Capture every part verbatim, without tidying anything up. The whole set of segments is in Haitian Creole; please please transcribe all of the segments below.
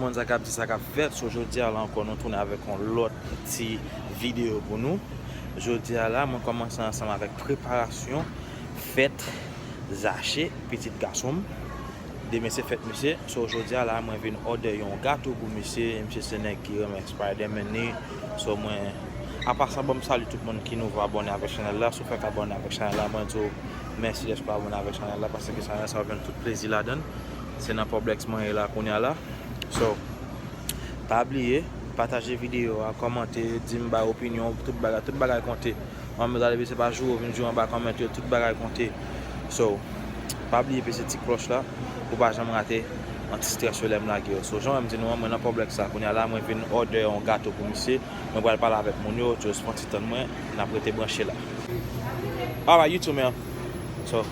Konn sa k ap di, sa k ap fèt. So, jodi a la ankò, nou tounen avèk yon lòt ti videyo pou nou. Jodi a la, mwen kòmanse ansanm avèk preparasyon fèt Zache, pitit gason m. Demen se fèt misye. So, jodi a la, mwen vin òdè yon gato pou misye. Misye se nèg ki renmen Spider-Man li. So, mwen, apa sa, bon, m salye tout moun ki nouvo abòne avèk chanèl la. Si w fèk abòne avèk chanèl la, mwen di w mèsi dèske w abòne avèk chanèl la, paske chanèl sa w jwenn tout plezi ladan l. Se nan Poblex mwen ye la kounye a la. So, pa bliye, pataje videyo a, kòmante, di m, bay opinyon, tout bagay, tout bagay konte. Mwen menm, depi se pa joure w vin joure anba kòmantè yo, tout bagay konte. So, pa bliye peze ti klòch la pou w pa janm rate yon ti strès yo lè m lage yo. So, jan mwen di nou an, mwen nan Poblex la kounye a la, mwen vin òdè yon gato pou misye. Mwen pral pale avèk moun yo, just fè yon ti tann mwen, n ap rete branche la. Alright, you too, man. So,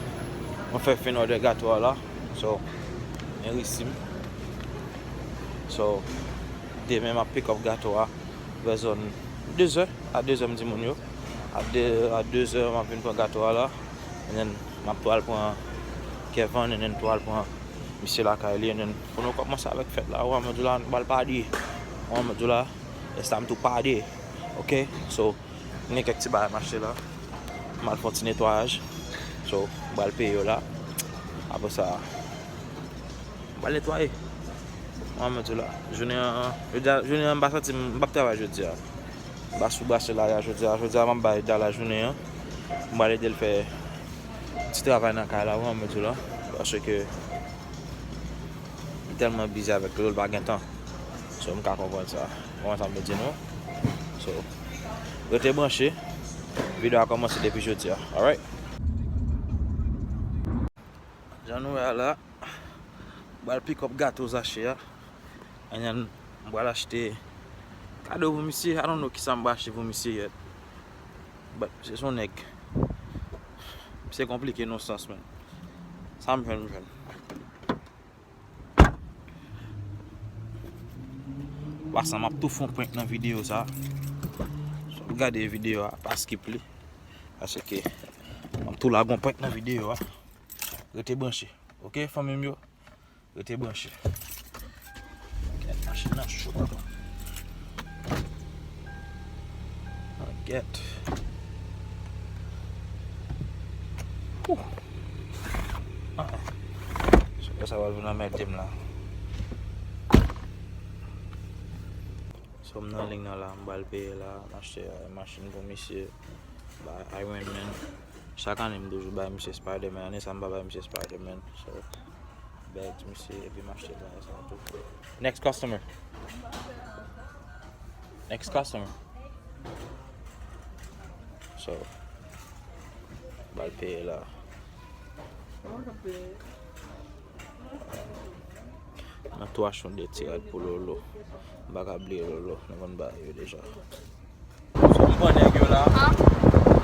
mwen fèk fin òdè gato a la. So, men resi m. So, demen m ap pick up gato a vè zòn de zè, a de zè m di moun yo. A de, a de zè m ap vin pran gato a la. And then, m ap tou al pran Kevin, and then tou al pran misye lakay li, and then pou nou kòmanse avèk fèt la, ou wè, mwen di w la, nou pral pati. Ou wè, mwen di w la, it's time to party. Ok? So, gen kèk ti bagay m achte la. M al fè yon ti netwayaj. So, m pral peye yo la. Apre sa, m pral netwaye. Mwen, mwen di w la, jounen an, jodi a, jounen an, m pa santi m, m p ap travay jodi a. M pa sou brase lari a jodi a. Jodi a, m ap bay Dala jounen an. M pral ede l fè ti travay nan kay la, mwen, mwen di w la. Paske li tèlman bizi avèk Lolo, l pa gen tan. So, m ka konprann sa. Konprann sa m vle di nou? So, rete branche. Videyo a kòmanse depi jodi a. Alright? Jan nou wè a la, m pral pick up gato Zache a. And then, m pral achte kado pou misye. I don't know kisa m pral achte pou misye yet. But, misye se yon nèg. Misye konplike nan sans, man. Sa m jwenn, m jwenn. Pasan, m ap tou fè yon prank nan videyo sa. Si w ap gade videyo a, pa skip li. Paske m ap tou lage yon prank nan videyo a. Rete branche. Ok, fanmi m yo? Rete branche. Gèt, machin nan cho, tonton. Gèt. Ouh. Ah. Chofè sa pral vin anmède m la. So, m nan liy nan la, m pral peye la, m achte, euh, machin pou misye, bay Iron Man. Chak ane, m toujou bay misye Spider-Man. Ane sa, m pa bay misye Spider-Man. So, bèl ti misye, epi m achte bagay sa tou. Next customer. Next customer. So, m pral peye la. Nan tou achte yon de ti rad pou Lolo. M pa ka bliye Lolo. Nou konn bagay yo deja. So, m pran nèg yo la. Hein?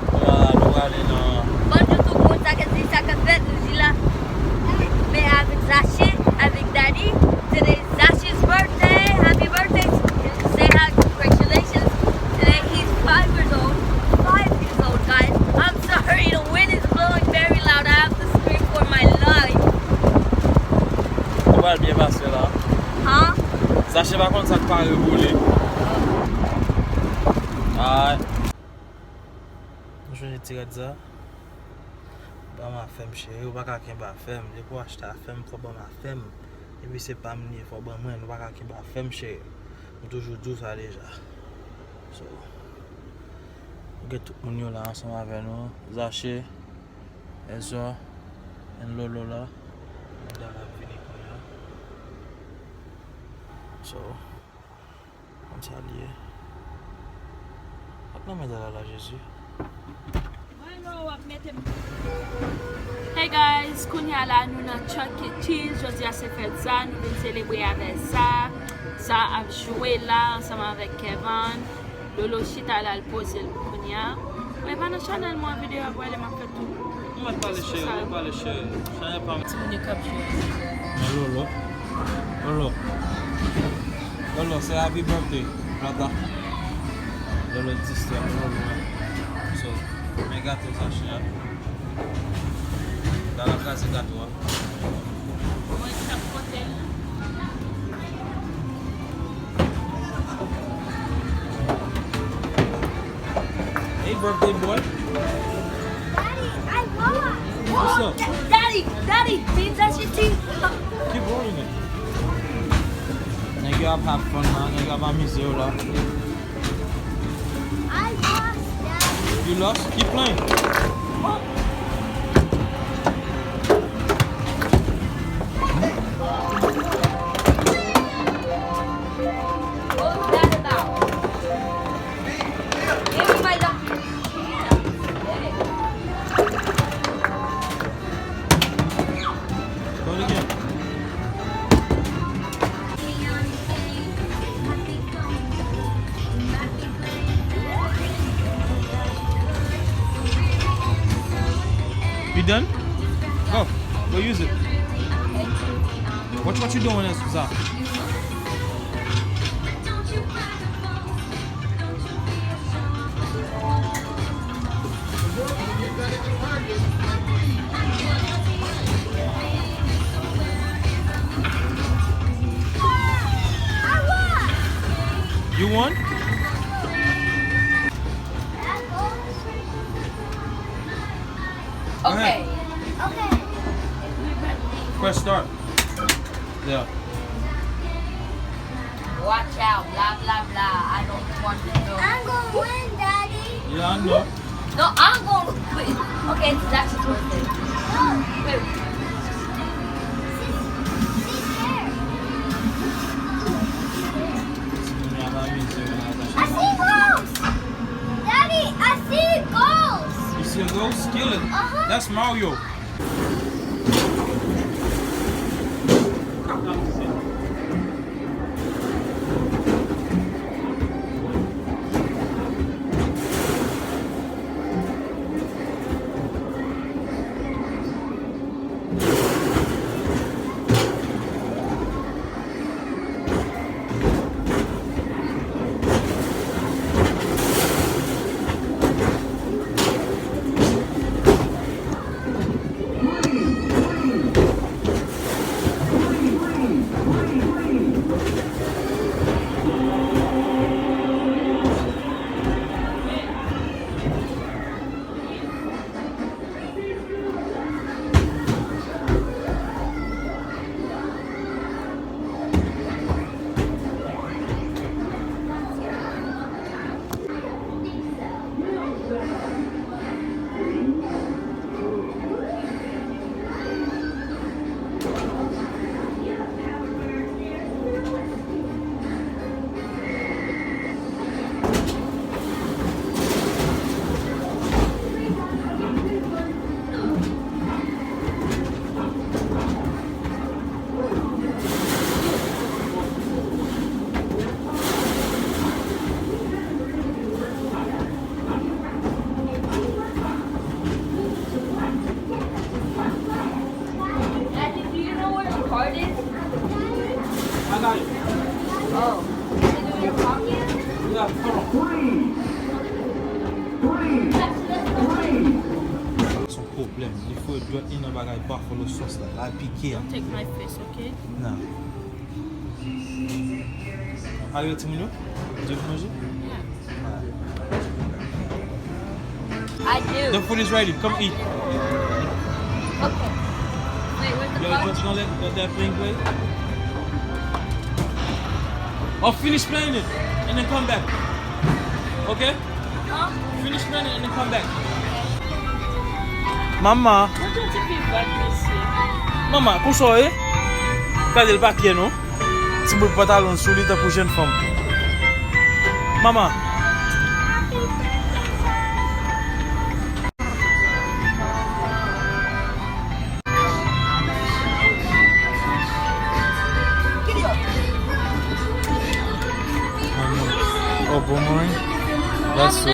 Kounye a la, nou prale nan... Bonjou tout moun, sa k di, sa k fèt, nou di la. Men avèk Zache, avèk Daddy. Today is Zache's birthday. Happy birthday. Say hi, congratulations. Today he's five years old. Five years old, guys. I'm sorry, the wind is blowing very loud. I have to scream for my life. Ou pral byen pase la. Hein? Zache pa konn sa k pare pou li. Ay. Nou chonje ti rad sa? Ban m afè m, cheri, ou pa ka kenbe afè m. Depi w achte afè m, fò w ban m afè m. Epi se pa m li ye, fò w ban mwen, nou pa ka kenbe afè m, cheri. M toujou di w sa deja. So, nou gen tout moun yo la ansanm avè nou. Zache, Ezra, and Lolo la. Medam ap vini kounye a. So, konn sa l ye. Ak nan men Dala la, Jezi. Hey guys, kounye a la nou nan Chuck E. Cheese. Jodi a se fèt Za, nou vin selebre avè Za. Za ap jwe la ansanm avèk Kevin. Lolo chita la, l poze l kounye a. Mwen pa nan chanèl mwen, videyo a pwale m ap fè tou. Mwen pale cheri, mwen pale cheri. Chanèl pa m. Timoun yo k ap jwe. Men Lolo. Lolo. Lolo, se happy birthday, brother. Lolo distrè Lolo, hein. So, men gato Zache a. Dala kraze gato a. Mwen k ap pote l. Birthday boy. Daddy, I won. What's up? Daddy, Daddy, can you touch your teeth? Keep rolling it. Nèg yo ap have fun la, nèg yo ap amize yo la. I lost, Daddy. You lost? Keep playing. What was that about? Give me my lucky. Do it again. You done? Go. Go use it. Watch what you doing, Zach. You won? Go ahead. Okay. Press start. Yeah. Watch out, blah blah blah. I don't want to know. I'm gonna win, Daddy. Yeah, I know. No, I'm gonna win. Okay, it's Zach's birthday. No. Wait. She's, she's scared. I see ghosts. Daddy, I see ghosts. You see a ghost? Kill it. Uh-huh. That's Mario. Daddy, do you know where the card is? I got it. Oh. Is it in your pocket? Yeah, hold on. That's, that's the Se yon pwoblèm. Li foure dwèt li nan bagay buffalo sauce la. L al pike a. Don't take my face, okay? Nan. Al rete moun yo? Di yo pou manje? Yeah. I do. The food is ready. Come eat. Okay. Wait, where's the Yo, card? just gonna let, let that plane play. Or finish playing it and then come back. Okay? Huh? Finish playing it and then come back. Mama, Mwen tou ti pi bad mesye. mama, konsa w ye? Gade l pa kyè non. Ti bout pantalon sou li tankou jèn fanm. Mama. Oh, bon mwen. That's so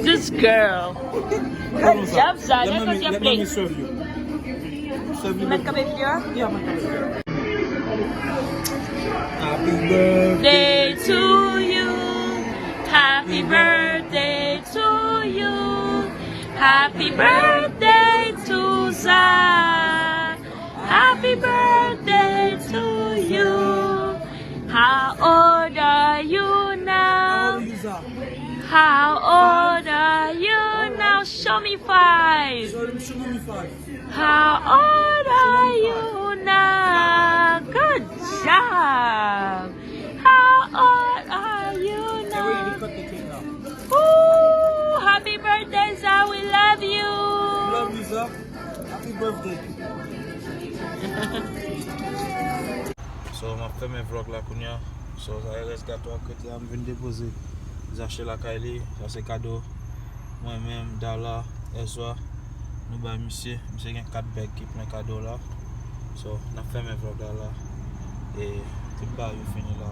This girl. Good job, Zach. That's what you Let play. Me serve you. Serve You you. met kame pye? Yeah, my God. Happy birthday. Day to you. Happy birthday to you. Happy birthday to Za. Happy birthday to you. How old are you now? How old are you now? Show me five. Show me five. How old are you now? Good job. How old are you now? Ooh, happy birthday, Za. We love you. Love you, Za. Happy birthday. So, m ap fèmen vlog la kounye a. So, sa e rès gato ak kredi a m vin depoze Zache lakay li. Sa se kado mwen menm, Dala, Ezra, nou bay misye. Misye gen kat bag ki plen kado la. So, n ap fèmen vlog la la. E tout bagay yo fini la.